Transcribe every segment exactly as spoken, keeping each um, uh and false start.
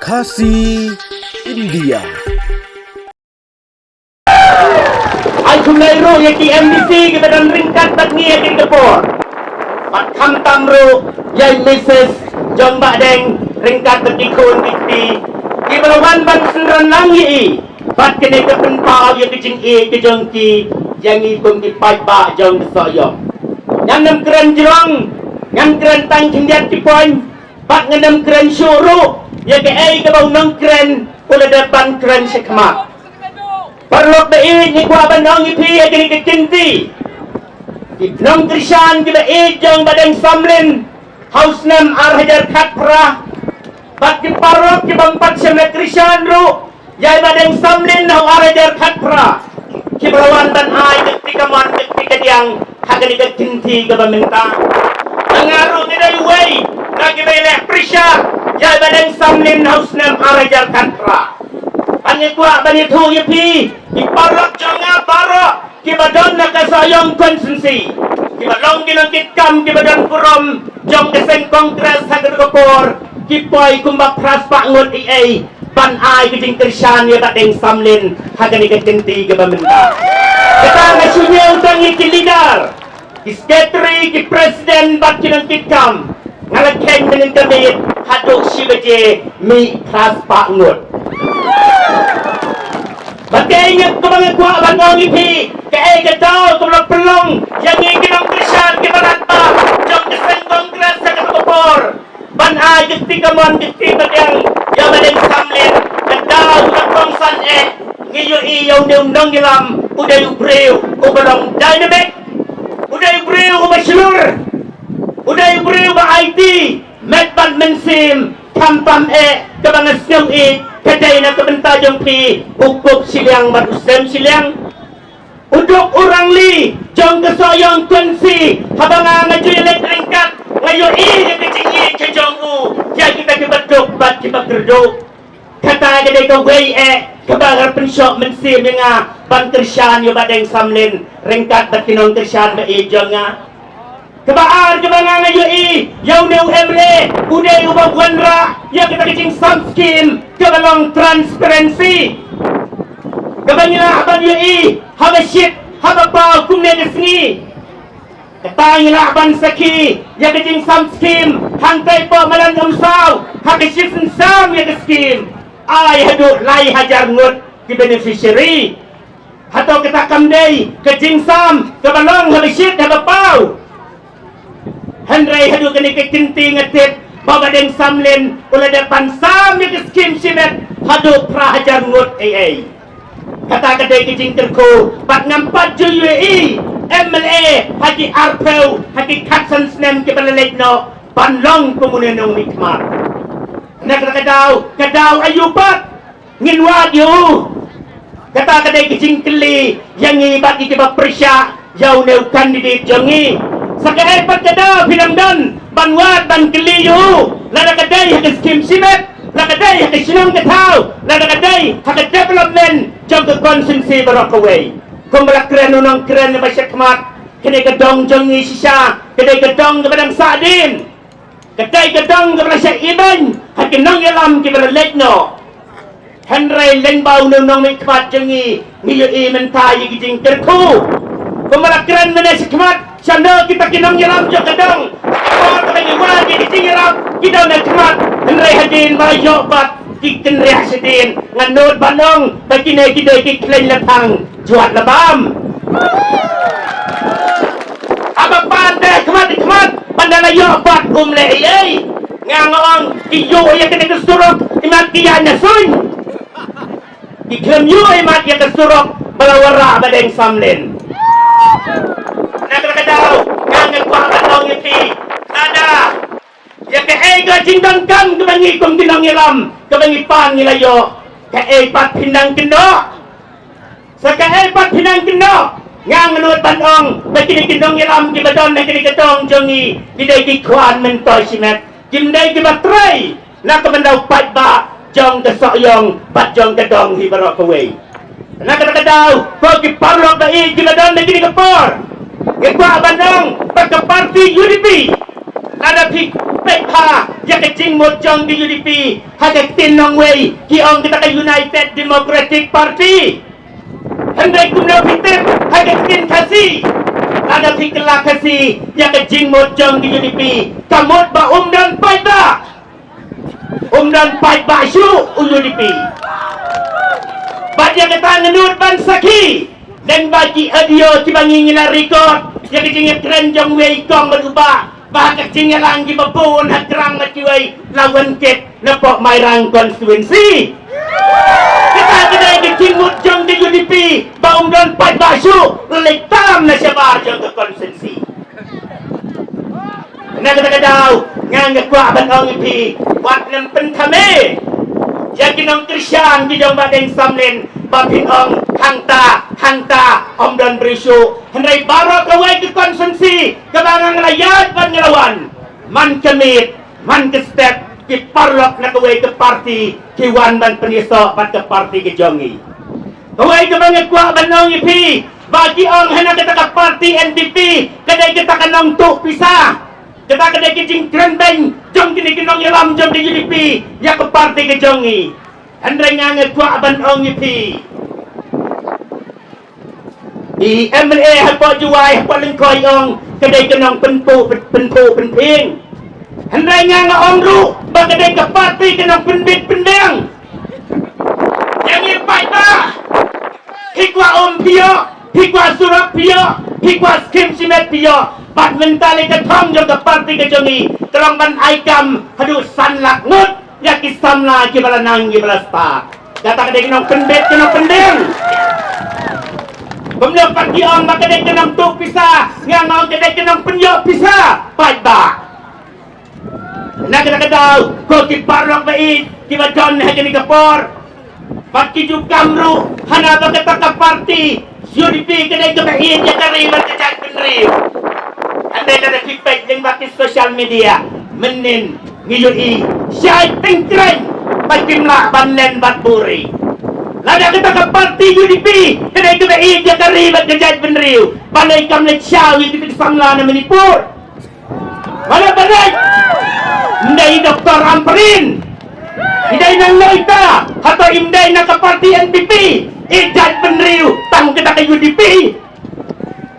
Khasi India. Ai khublei ruh ïa ki M D C kiba don ryngkat bad ngi ha kane ka por. Bad khamtam ruh ïa i Missus jong Bah Deng ryngkat bad ki khun ki kti kiba la wan ban synran lang ïa i. Bad kane ka pynpaw ïa ka jingïeit ka jong ki ïa ngi kum ki paidbah jong ka Sohiong. Ngan ym kren jrong, ngan kren tang khyndiat ki point. Bad ngan ym kren shuh ruh ïa kaei kaba u nongkren u la dep ban kren shakhmat. Paralok ba ïeit, ngi kwah ban ong ïa phi ïa kane ka kynti. Ki nongkyrshan kiba ïeit jong Bah Deng Samlin ha u snem ar hajar khatphra bad ki paralok ki bym pat shym la kyrshan ruh ïa i Bah Deng Samlin ha u ar hajar khatphra kiba la wan ban ai ka kti kamon ka kti kadiang ha kane ka kynti kaba mynta. Nga ruh nga dei uwei na kiba ïaleh pyrshah ïa i Bah Deng Samlin ha u snem ar hajar khatphra. Bad nga kwah ban ïathuh ïa phi ki paralok jong nga baroh kiba don na ka Sohiong constituency, kiba long ki nongkitkam kiba don burom jong ka seng Congress ha kata ka por, ki poi kumba phra spah ngut eiei ban ai ka jingkyrshan ïa Bah Deng Samlin ha kane ka kynti kaba mynta. Kata nga shu ñiew tang ïa ki leader, ki secretary, ki president bad ki nongkitkam. Nga la kheiñ mynnin ka miet haduh shi baje mih phra spah ngut. Bad kaei nga kaba nga kwah ban ong ïa phi, kaei ka daw kaba la pynlong ïa ngi ki nongkyrshan kiba rangbah jong ka seng Congress ha kata ka por ban ai ka kti kamon ka kti kadiang ïa Bah Deng Samlin, ka daw kaba kongsan eh ngi ïohi ïa une u nongïalam, u dei u briew uba long dynamic, u dei u briew uba shlur, u dei u briew uba aiti met bad mynsiem. Khamtam eh kaba nga sngew ïeit ka dei na ka bynta jong phi u kup shiliang bad u sem shiliang. U duk u rangli jong ka Sohiong constituency, haba nga nga ju ïaleit ryngkat nga ïohi ïa ka jingïeit ka jong u ïa kita kiba duk bad kiba kyrduh. Kata ka dei kawei eh kaba nga pynshoh mynsiem ïa nga ban kyrshan ïa Bah Deng Samlin ryngkat bad ki nongkyrshan ba ïeit jong nga. Kaba ar kaba nga nga ïohi ïa une u M L A, u dei uba wanrah ïa kata ka jingsam skim kaba long transparency, kaba ngi lah ban ïohi haba shit haba paw kumne ka sngi. Kata ngi lah ban sakhi ïa ka jingsam skim hangtai poh madan Umsaw, ha ka shisien sam ïa ka skim ai haduh lai hajar ngut ki beneficiary. Hato kata kam dei ka jingsam kaba long haba shit haba paw? Hynrei haduh kane ka kynti nga tip ba Bah Deng Samlin u la dep ban sam ïa ka skim shimet haduh phra hajar ngut eiei. Kata ka dei ka jingkyrkhu bad ngam pat ju ïohi M L A ha ki arphew, ha ki khatsan snem kiba la leit noh ban long kum une u nongmihkhmat. Na kata ka daw, ka daw aïu pat ngin wad ïa u? Kata ka dei ka jingkylli ïa ngi bad ïa kiba pyrshah ïa une u candidate jong ngi. Sa kaei pat ka daw phi dang don ban wad ban kylli ïa u, lada ka dei ha ka skim shimet, lada ka dei ha ka shnong ka thaw, lada ka dei ha ka development jong ka constituency baroh kawei? Kumba la kren u nongkren ba shakhmat, kane ka dong jong ngi shisha ka dei ka dong kaba dang sahdien. Ka dei ka dong kaba la shah ibeiñ ha ki nongïalam kiba la leit noh. Hynrei lyngba une u nongmihkhmat jong ngi, ngi ïohi mynta ïa ki jingkyrkhu. Kumba la kren mynne shakhmat, shano kita ki nongïalam jong ka dong? Ka por kaba ngi wad ïa ki jingïarap ki don ha khmat, hynrei hadien ba la ïoh bat ki kynriah shadien. Nga nud ban ong ba kine ki dei ki khleiñ la thang jwat la bam. Haba pan te khmat khmat ban da la ïoh bat um leh ei ei. Nga nga ong ki ïoh ïa kane ka surok, imat ki ïaid na suiñ. Ki khlem ïoh imat ïa ka surok ba la wanrah Bah Deng Samlin. Na kata ka daw nga nga kwah ban ong ïa phi, lada ïa kaei ka jingdonkam kaba ngi kum ki nongïalam kaba ngi pan ngi la ïoh, kaei pat phin nang kynnoh? Sa kaei pat phin nang kynnoh? Nga nga nud ban ong ba kine ki nongïalam kiba don ha kine ki dong jong ngi ki dei ki khwan myntoi shimet, kim dei kiba trei na ka bynta u paidbah jong ka Sohiong bad jong ka dong hi baroh kawei. Na kata ka daw, ko ki paralok ba ïeit kiba don ha kine ki por, nga kwah ban ong ba ka parti U D P, lada phi Bha ïa ka jingmut jong ka U D P ha ka ktien nongwei, ki ong kata ka United Democratic Party. Hynrei kumno phi tip ha ka ktien Khasi? Lada phi kylla Khasi ïa ka jingmut jong ka U D P, ka mut ba um don paidbah. Um don paidbah shuh u U D P. Bad ïa kata nga nud ban sakhi lyngba ki audio kiba ngi ngi la record ïa ka jingïakren jong uwei u kong bad u bah, ba ha ka jingïalang kiba bun ha Krang bad kiwei la wan kit na Pok Mairang constituency. Kata ka dei ka jingmut jong ka U D P ba um don paidbah shuh, la leit tam na shabar jong ka constituency. Na kata ka daw nga nga kwah ban ong ïa phi, wat nym pynthame ïa ki nongkyrshan ki jong Bah Deng Samlin ba phin ong hangta hangta ym don briew shuh. Hynrei baroh kawei ka constituency kaba nga la ïaid bad nga la wan, man ka miet man ka step, ki paralok na kawei ka party ki wan ban pynïasoh bad ka party ka jong ngi. Kawei kaba nga kwah ban ong ïa phi, ba ki ong hana kata ka party N P P ka dei kata ka nongtuh pisa, kata ka dei ka jingkren beiñ jong kine ki nongïalam jong ka U D P ïa ka party ka jong ngi. Hynrei nga nga kwah ban ong ïa phi, i M L A hapoh Jowai hapoh Lyngkhoi ong ka dei ka nongpynphuh pynphuh pynphieng. Hynrei nga nga ong ruh ba ka dei ka party ka nongpynbit pynbiang. Ïa ngi paidbah, phi kwah um phi ïoh, phi kwah surok phi ïoh, phi kwah skim shimet phi ïoh. Bad mynta lei ka thong jong ka party ka jong ngi ka long ban ai kam haduh san lak ngut ïa ki samla kiba la nang kiba la stad. Kata ka dei ka nongpynbit ka nongpynbiang. Kumno pat ki ong ba ka dei ka nongtuh pisa, nga nga ong ka dei ka nongpynïoh pisa paidbah. Na kata ka daw ko ki paralok ba ïeit kiba don ha kane ka por, bad ki ju kam ruh hana ba kata ka party U D P ka dei kaba ïeit ïa ka ri bad ka jaitbynriew. Hynrei lada phi peit lyngba ki social media mynnin ngi ïohi shai tyngkreiñ ba kim lah ban len bad buhrieh. Lada kata ka party U D P ka dei kaba ïeit ïa ka ri bad ka jaitbynriew, balei kam leit shaw ïa kita ki samla na Manipur? Mano ba dei? Ym dei i Doktor Ampareen? I dei nangno ita? Hato im dei na ka party N P P? I jaitbynriew tang kata ka U D P.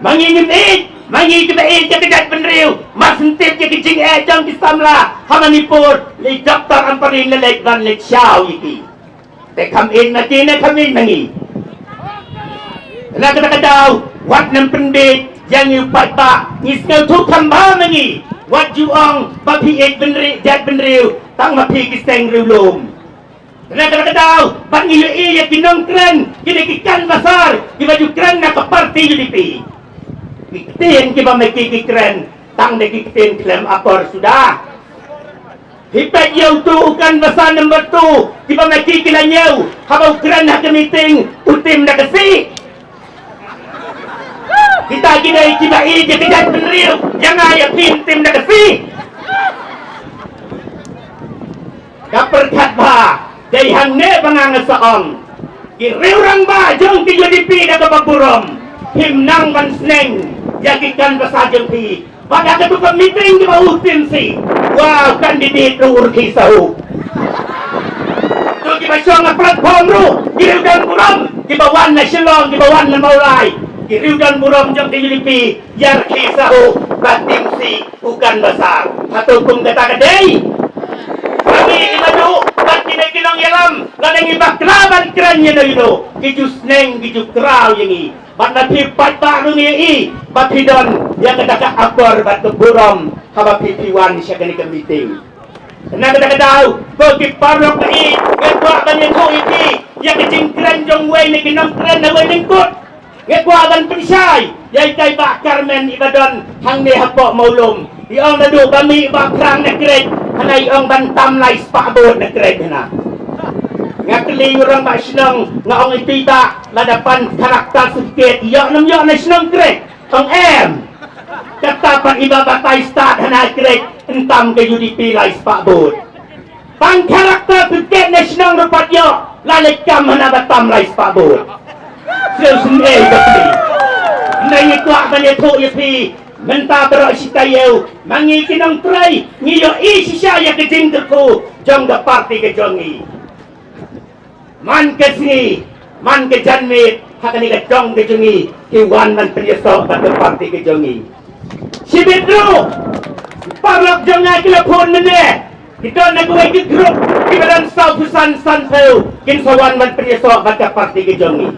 Ma ngi ngim ïeit, ma ngi kiba ïeit ïa ka jaitbynriew, ma sngewtip ïa ka jingeh jong ki samla ha Manipur, i Doktor Ampareen la leit ban leit shaw ïa ki. Te kham ïeit ma ki ne kham ïeit ma ngi. Na kata ka daw wat nym pynbeit ïa ngi u paidbah, ngi sngewthuh kham bha ma ngi. Wat ju ong ba phi ïeit bynriew, jaitbynriew tang ma phi ki seng riewlum. Na kata ka daw bad ngi ïohi ïa ki nongkren, kine ki canvasser kiba ju kren na ka party U D P. Ki ktien kiba ma ki ki kren tang da ki ktien khlem akor suda. Phi peit ïa uto u canvasser number two, kiba ma ki ki la ñiew haba u kren ha ka meeting, u tim da ka sih. Kita ki dei kiba ïeit ïa ka jaitbynriew, ïa nga ïa phi ym tim da ka sih. Ka pyrkhat bha, dei hangne ba nga nga sa ong. Ki riew rangbah jong ki U D P da kaba burom, phim nang ban sneng ïa ki canvasser jong phi. Bad ha katu ka meeting kiba u tim sih, wa u candidate ruh u rkhie sahuh. To kiba shong ha platform ruh ki riew don burom, kiba wan na Shillong, kiba wan na Mawlai, ki riew don burom jong ka U D P ïa rkhie sahuh ba tim sih u canvasser. Hato kum kata ka dei? Kane i Madu bad kine ki nongïalam, lada ngi bakla ban kren ïa no ïa no, ki ju sneng ki ju kraw ïa ngi. Bad na phi paidbah ruh ngi ïohi ba phi don ïa kata ka akor bad ka burom haba phi phi wan sha kane ka meeting. Na kata ka daw, ko ki paralok ba ïeit, nga kwah ban ïathuh ïa phi ïa ka jingkren jong uwei na ki nongkren na uwei lyngkut. Nga kwah ban pynshai ïa itai Bah Carmen iba don hangne hapoh Mawlum. I ong naduh ba mih Bah Phrang na Krek, hana i ong ban tam lai spah vote na Krek hana. Nga kylli ngi rangbah shnong, nga ong iti Bah, lada pan character certificate ïoh ne ym ïoh na shnong Krek? Ong em. Kata pat iba batai stad hana Krek, yn tam ka U D P lai spah vote. Tang character certificate na shnong ruh pat ïoh, la leit kam hana ba tam lai spah vote. Siew sien ei ba phi. Nda ngi kwah ban ïathuh ïa phi, Mynta baroh shi taïew, ma ngi ki nongtrei, ngi ïohi shisha ïa ka jingkyrkhu jong ka parti ka jong ngi. Man ka sngi, man ka janmiet, ha kane ka dong ka jong ngi, ki wan ban pynïasoh bad ka parti ka jong ngi. Shibit ruh, paralok jong nga ki la phone mynne, ki don na kawei ka group, kiba don saw phew san, san phew, kin sa wan ban pynïasoh bad ka parti ka jong ngi.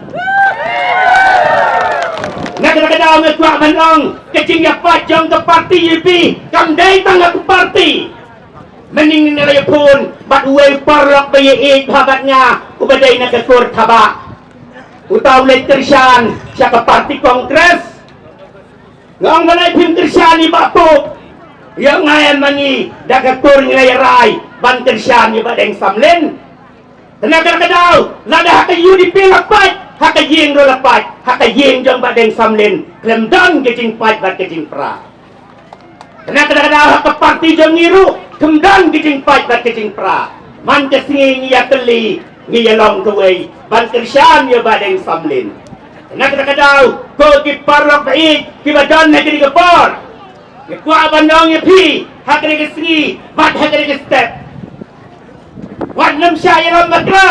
Na kata ka daw nga kwah ban ong, ka jingïapait jong ka parti U D P, kam dei tang ha ka parti. Mynhynnin nga la ïaphone bad uwei u paralok ba ïeit bha bad nga, uba dei na ka kur Thabah. Uta u leit kyrshan sha ka parti Congress. Nga ong, balei phim kyrshan ïa Bah Pop? Ïa nga em, ma ngi da ka kur ngi la ïarai ban kyrshan ïa Bah Deng Samlin. Te na kata ka daw, lada ha ka U D P la pait, ha ka ïing ruh la pait, ha ka ïing jong Bah Deng Samlin khlem don ka jingpait bad ka jingpra. Te na kata ka daw, ha ka parti jong ngi ruh khlem don ka jingpait bad ka jingpra. Man ka sngi ngi ïa kylli, ngi ïa long kawei ban kyrshan ïa Bah Deng Samlin. Te na kata ka daw, ko ki paralok ba ïeit kiba don ha kane ka por, nga kwah ban ong ïa phi ha kane ka sngi bad ha kane ka step, wat nym shah ïalam bakla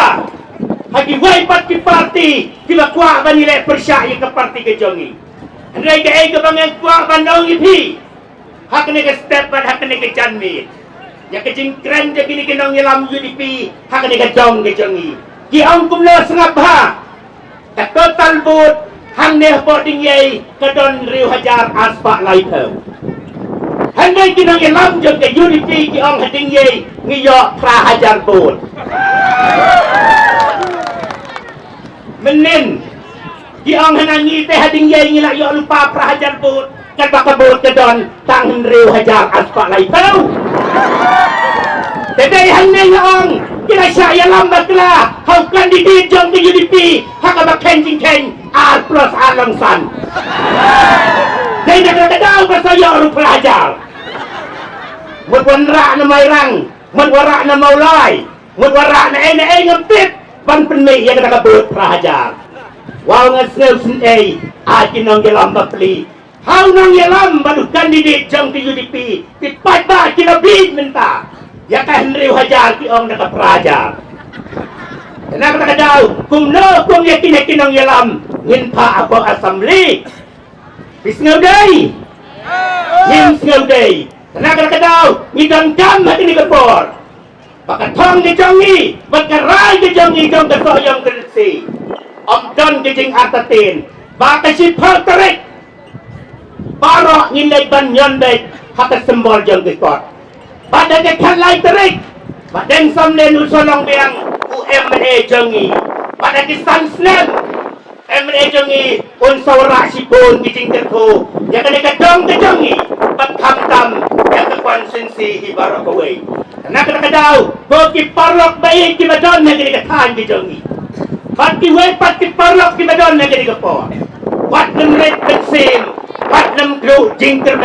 ha kiwei pat ki parti kiba kwah ban ïaleh pyrshah ïa ka parti ka jong ngi. Hynrei kaei kaba nga kwah ban ong ïa phi ha kane ka step bad ha kane ka janmiet, ïa ka jingkren jong kine ki nongïalam U D P ha kane ka dong ka jong ngi. Ki ong kumno, sngap bha. Ka total vote hangne hapoh Dingiei ka don hynriew hajar arspah laiphew. Hynrei ki nongïalam jong ka U D P ki ong ha Dingiei ngi ïoh phra hajar vote. Mynnin ki ong hana ngi te ha Dingiei ngi la ïoh lypa phra hajar vote. Katba ka vote ka don tang hynriew hajar arspah laiphew. Te dei hangne nga ong, ki la shah ïalam bakla ha u candidate jong ka U D P ha kaba kheiñ jingkheiñ ar plus ar long san. Dei na kata ka daw ba sa ïoh ruh phra hajar. Mut wanrah na Mairang, mut wanrah na Mawlai, mut wanrah na ei na ei, ngam tip ban pynmih ïa kata ka vote phra hajar. Wow, nga sngew sngewsih, ai ki nongïalam bapli. Ha u nongïalam bad u candidate jong ka U D P, ki paidbah ki la bieit mynta. Ïa ka hynriew hajar ki ong da ka phra hajar. Te na kata ka daw, kumno kum ïa kine ki nongïalam ngin phah hapoh Assembly? Phi sngewdei? Ngim sngewdei. Te na kata ka daw, ngi donkam ha kine ki por ba ka thong ka jong ngi bad ka rai ka jong ngi jong ka Sohiong Kyrteng ym don ka jingartatien, ba ka shiphew tarik baroh ngin leit ban ñion beit ha ka symbol jong ka kot. Bad ha ka khatlai tarik, Bah Deng Samlin un sa long biang u M L A jong ngi. Bad ha ki san snem, M L A jong ngi un sa wanrah shibun ki jingkyrkhu ïa kane ka dong ka jong ngi, bad khamtam ïa ka constituency hi baroh kawei. Te na kata ka daw, ko ki paralok ba ïeit kiba don ha kane ka thaiñ ka jong ngi, bad kiwei pat ki paralok kiba don ha kane ka por, wat nym rit mynsiem, wat nym kduh jingkyrmen.